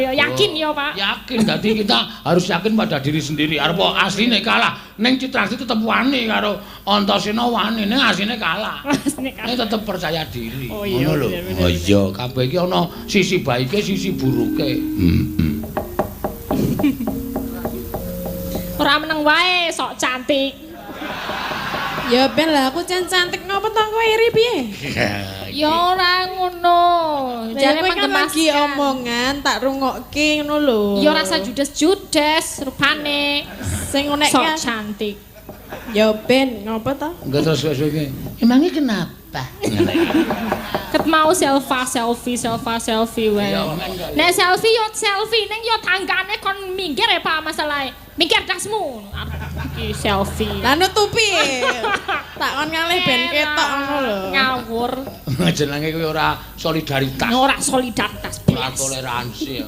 iya, yakin ya, Pak. Yakin, dadi kita harus yakin pada diri sendiri. Arep asline kalah, ning Citraksi tetep wani karo Antasena wani, ning asline kalah. Asline kalah. Ning tetep percaya diri. Oh iya, Ngono lho. bener, bener, Oh iya, kabeh iki ana sisi baike, sisi buruke. Heeh. Ora meneng wae, sok cantik. Ya ben lah aku cantik ngopo to kowe iri piye? Ya ora ngono. Lah Jare kowe kan lagi menggemaskan. Omongan tak rungokke ngono lho. Ya rasa judes-judes rupane. Sing unek Sok cantik. Ya ben ngopo to? Enggak terus wis iki. Emangnya kenapa? Ket mau selfie selfie selfie selfie wae. Iya, men. Nek selfie yo selfie ning yo tanggane kon minggir ya Pak masalahe. Minggir dasmu. Iki selfie. Lah nutupi. Tak kon ngalih ben ketok ngono lho. Ngawur. Jenenge kuwi ora solidaritas, Ora solidaritas ora blas. toleransi.